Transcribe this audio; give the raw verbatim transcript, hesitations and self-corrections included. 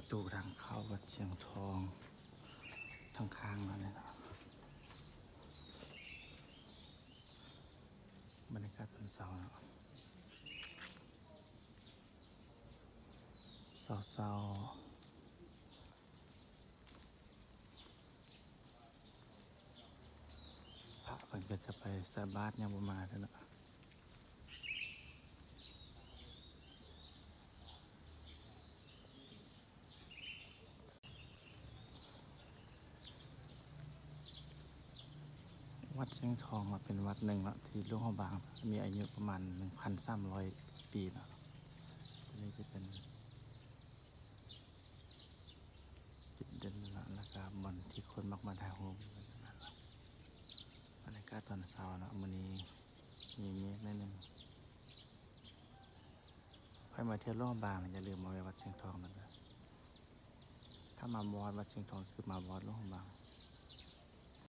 ประตูทางเข้าวัดเชียงทอง ทางข้างแล้วเนี่ยนะ บรรยากาศตอนเช้าเนาะ เช้าๆ พระเพิ่นก็จะไปใส่บาตรยังบ่มาเด้อเนาะ วัดเชียงทองอะเป็นวัดหนึ่งละที่หลวงพระบาง มีอายุประมาณหนึ่งพันสามร้อยปีเนาะ ตัวนี้จะเป็นจุดเด่นละ แล้วก็บ่อนที่คนมักมาถ่ายรูป บรรยากาศตอนเช้าเนาะ มื้อนี้มีเมฆหน่อยหนึ่ง ใครมาเที่ยวหลวงพระบางอย่าลืมมาแวะวัดเชียงทองนั่นนะ ถ้ามาบ่ฮอดวัดเชียงทองคือมาบ่ฮอดหลวงพระบาง